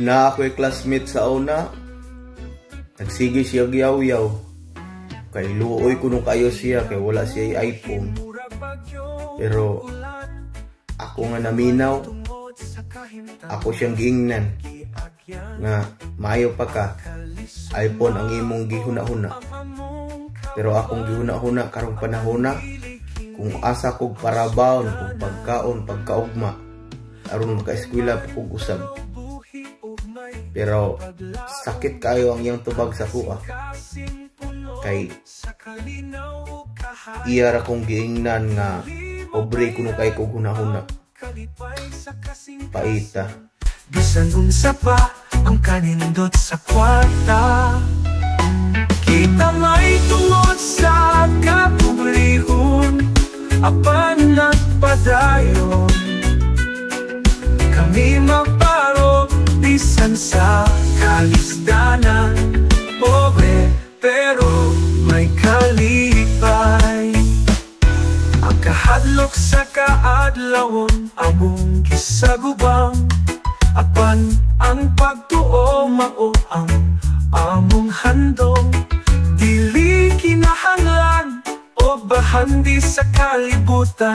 Naa ako'y classmate sa una, nagsige siya yaw-yaw. Kay luoy kuno kayo siya kay wala siya iPhone. Pero ako nga naminaw, ako siyang giingnan nga maayo pa ka, iPhone ang imong gihuna-huna. Pero akong gihuna-huna karong panahona kung asa kog parabawon kog pagkaon pagkaugma aron makaeskwela pa kog usab. Pero sakit kayo ang iyang tubag sa kuha. Kay iya ra kong giingnan nga pobre kuno kay kog hunahuna. Paita. Bisan unsa pa ang kanindot sa kwarta, kita may tungod sa kapobrehon, apan nagpadayon. Kami magparo bisan sa kalisdanan. Pobre pero may kalipay. Ang kahadlok sa kaadlawon among gisagubang, apan ang pagtuo mao ang among handom. Dili kinahanglan og bahandi sa kalibutan.